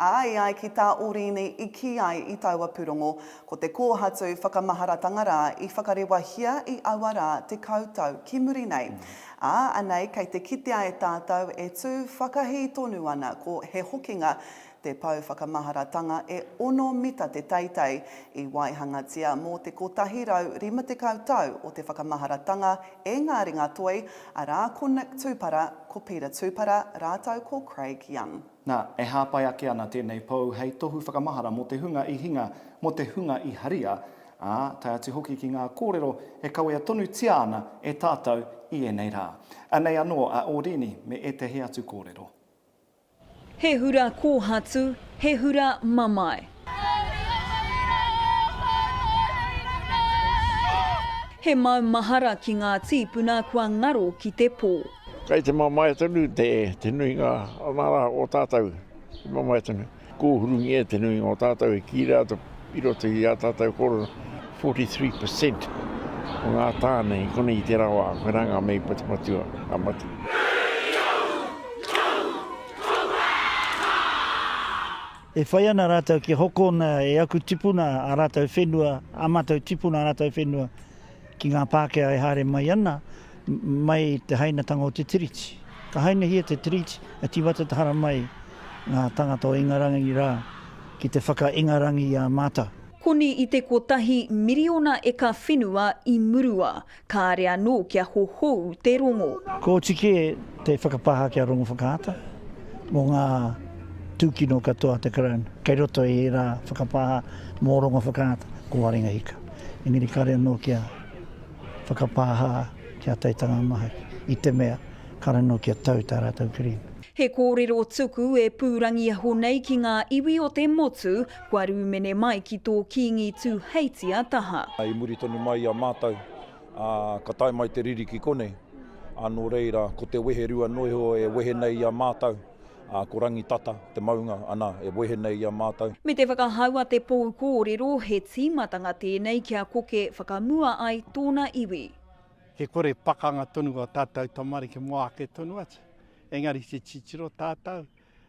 Ā, e ai ki tā Orīni i kī ai i taua pūrongo, ko te kōhatu whakamaharatanga rā i whakarewahia i aua rā 10 tau ki muri nei. Ā, anei kei te kitea e tātou e tū whakahī tonu ana ko He Hokinga te pou whakamaharatanga e ono mita te teitei i waihangatia mō te 150 tau o te whakamaharatanga e ngā ringa toi, arā ko Nick Tūpara, ko Peter Tūpara rātou ko Craig Young. Nā, e hāpai ake ana tēnei pou hei tohu whakamahara mō te hunga i hinga, mō te hunga i haria, ā, tae atu hoki ki ngā kōrero e kawea tonutia ana e tātou i ēnei rā. Anei anō a Ōrini me ētahi atu kōrero. He hura kōhatu, he hura mamae. He maumahara ki ngā tīpuna kua ngaro ki te pō. Kei te mamae tonu te nuinga o ngā rā o tātou, te mamae tonu. Kōhurungia te nuinga o tātou e kī rā i roto i ā tātou kōrero, 43 per cent o ngā tāne i konei i tērā wā, koirā ngā mea i patupatua, ka mate. E whai ana rātou kia hokona e aku tipuna ā rātou whenua, ā mātou tipuna ā rātou whenua ki ngā Pākehā e haere mai ana, mai i te hainatanga o te Tiriti. Ka hainahia te Tiriti, ka tīmata te haramai ngā tangata o Ingarangi rā ki te whaka-Ingarangi i a mātou. Koni i te kotahi miriona eka whenua i murua, kāre anō kia hohou te rongo. Kua oti kē te whakapāha ki a Rongowhakaata mō ngā tūkino katoa a te Karauna. Kei roto i ērā whakapāha mō Rongowhakaata, ko Waringa Hika. Engari kāre anō kia whakapāha ki a Teitanga Mahaki, i te mea kāre anō kia tau tā rātou kerēme. He kōrero tuku e pūrangiaho nei ki ngā iwi o te motu kua rūmene mai ki tō Kīngi Tūheitia taha. I muri tonu mai i a mātou, ā, ka tae mai te riri ki konei, ā, nō reira, ko te weherua noa iho e wehe nei i a mātou, ā, ko Rangitata te maunga, ana, e wehe nei i a mātou. Me te whakahau a te pou kōrero, he tīmatanga tēnei kia koke whakamua ai tōna iwi. He kore pakanga tonu a tātou tamariki mō ake tonu atu. Engari te titiro tātou,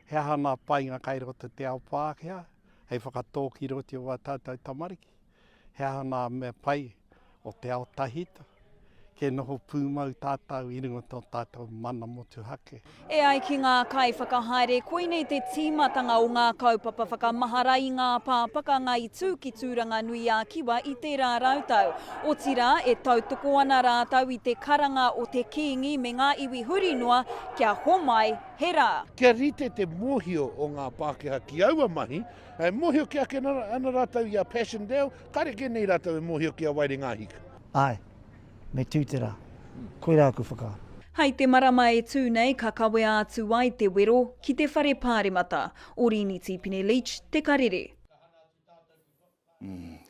he aha nā painga kai roto te ao Pākehā hei whakatō ki roto i wā tātou tamariki? He aha nā mea pai o te ao tahito? Kia noho pūmau tātou i runga tō tātou mana motuhake. E ai ki ngā kaiwhakahaere, koinei te tīmatanga o ngā kaupapa whakamahara i ngā pā pakanga i tū ki Tūranganui-a-Kiwa i tērā rautau. Otirā, e tautoko ana rātou i te karanga o te Kīngi me ngā iwi huri noa kia homai he rā. Kia rite te mōhio o ngā Pākehā ki aua mahi, e mōhio kē ake ana rātou i a Passchendaele, kāre kē nei rātou e mōhio ki a Waerengāhika. Āe, me tū te rā. Koirā aku whakaaro. Hei te marama e tū nei ka kawea atu ai te wero ki te Whare Pāremata. Orini Tīpene Leach, Te Karere.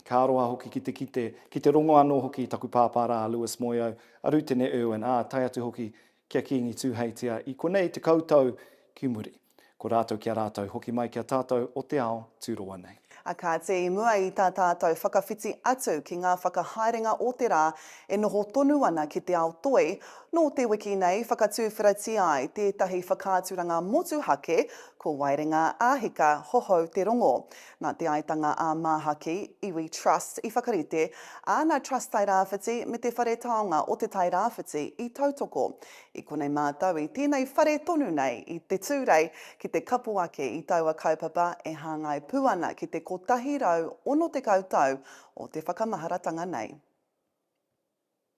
Ka aroha hoki ki te kite, ki te rongo anō hoki i taku pāpā rā a Lewis Moeau, a Rutene Irwin, ā, tae atu hoki ki a Kīngi Tūheitia i konei 10 tau ki muri. Ko rātou ki a rātou, hoki mai ki a tātou o te ao tūroa nei. A kāti, i mua i tā tātou whakawhiti atu ki ngā whakahaerenga o te rā e noho tonu ana ki te ao toi, nō te wiki nei whakatūwheratia ai tētahi whakaaturanga motuhake ko Waerenga ā-Hika Hohou Te Rongo. Nā Te Aitanga ā-Māhaki, Iwi Trust, i whakarite, ā, nā Trust Tairāwhiti me Te Whare Taonga o Te Tairāwhiti i tautoko. I konei mātou i tēnei whare tonu nei i te Tūrei ki te kapo ake i taua kaupapa e hāngai pū ana ki te 160 tau o te whakamaharatanga nei.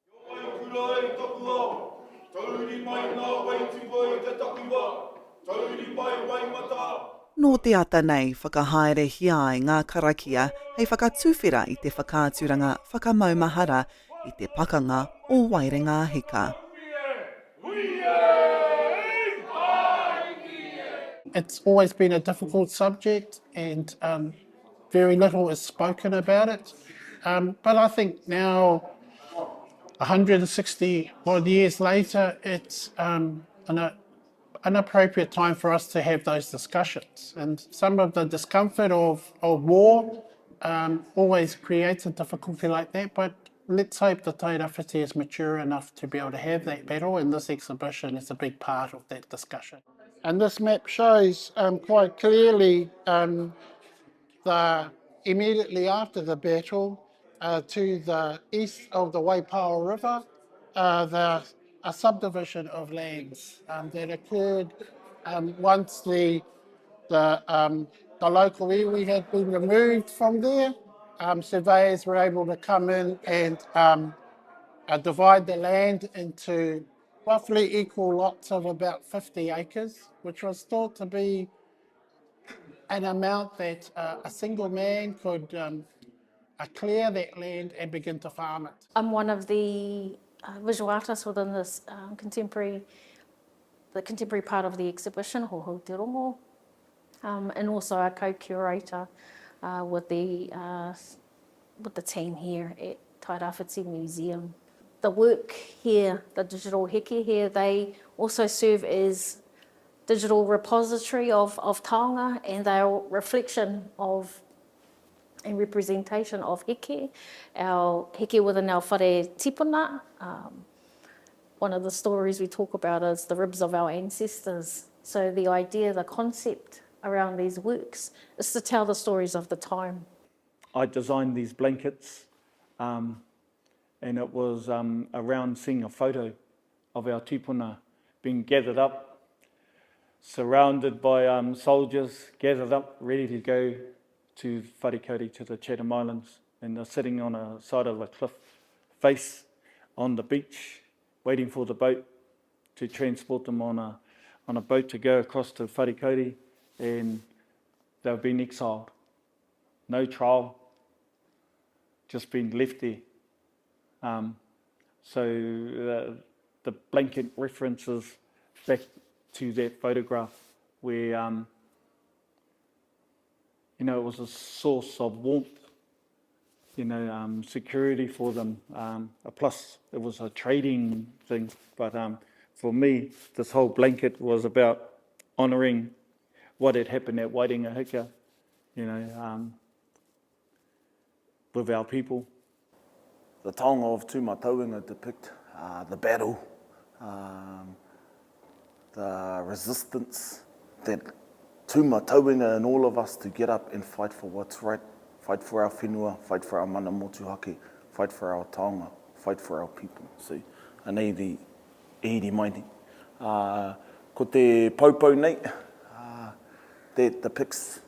Kia waikura e taku ao, tauri mai ngā waitupa i te takiwa, tauri mai Waimata. Nō te ata nei whakahaerehia ai ngā karakia hei whakatuwhera i te whakaaturanga whakamaumahara i te pakanga o Waerengāhika. It's always been a difficult subject and um, very little is spoken about it. Um, but I think now, 160 odd years later, it's um, an, an appropriate time for us to have those discussions. And some of the discomfort of, of war um, always creates a difficulty like that, but let's hope the Tairawhiti is mature enough to be able to have that battle, and this exhibition is a big part of that discussion. And this map shows um, quite clearly um, the immediately after the battle uh, to the east of the Waipawa River, uh, the, a subdivision of lands um, that occurred um, once the, the, um, the local iwi had been removed from there. Um, surveyors were able to come in and um, uh, divide the land into roughly equal lots of about 50 acres, which was thought to be an amount that uh, a single man could um, uh, clear that land and begin to farm it. I'm one of the uh, visual artists within this um, contemporary, the contemporary part of the exhibition, Hohou Te Rongo, um, and also a co-curator uh, with the uh, with the team here at Tairāwhiti Museum. The work here, the digital heke here, they also serve as digital repository of, of taonga and they are reflection of and representation of heke, our heke within our whare tipuna. Um, one of the stories we talk about is the ribs of our ancestors. So the idea, the concept around these works is to tell the stories of the time. I designed these blankets um, and it was um, around seeing a photo of our tipuna being gathered up, surrounded by um, soldiers, gathered up, ready to go to Wharekauri, to the Chatham Islands. And they're sitting on a side of a cliff face on the beach, waiting for the boat to transport them on a, on a boat to go across to Wharekauri, and they've been exiled. No trial, just been left there. Um, so the, the blanket references back to that photograph where, um, you know, it was a source of warmth, you know, um, security for them. Um, plus, it was a trading thing. But um, for me, this whole blanket was about honouring what had happened at Waerenga-Hika, you know, um, with our people. The taonga of Tūmatauenga depict uh, the battle, um, the resistance that Tūmatauenga in all of us to get up and fight for what's right, fight for our whenua, fight for our mana motuhake, fight for our taonga, fight for our people. So, anei the e hiri mai nei. Uh, ko te poupou nei, uh, that depicts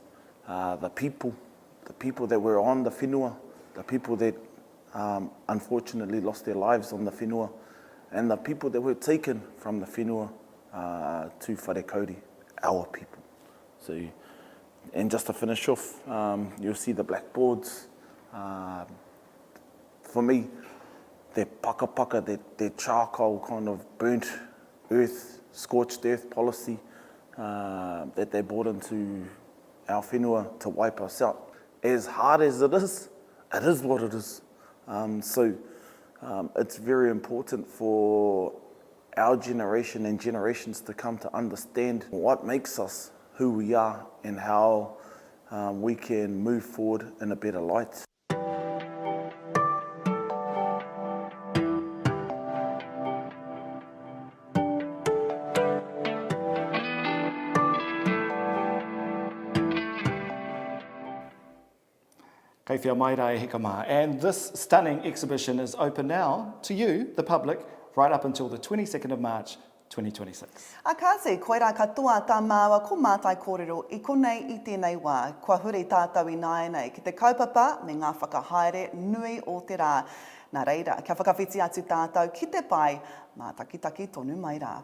uh, the people, the people that were on the whenua, the people that um, unfortunately lost their lives on the whenua, and the people that were taken from the whenua uh, to Wharekauri, our people. So, and just to finish off, um, you'll see the blackboards. Uh, for me, that pakapaka, that, that charcoal kind of burnt earth, scorched earth policy uh, that they brought into our whenua to wipe us out. As hard as it is, it is what it is. Um, so um, it's very important for our generation and generations to come to understand what makes us who we are and how um, we can move forward in a better light. Kei whia mai rā e hika mā. And this stunning exhibition is open now to you, the public, right up until the 22nd of March 2026. A kāti, koirā katoa tā māua ko Mātai kōrero i konei i tēnei wā. Kua huri tātou ināianei ki te kaupapa me ngā whakahaere nui o te rā. Nā reira, kia whakawhiti atu tātou ki te pae, mātakitaki tonu mai rā.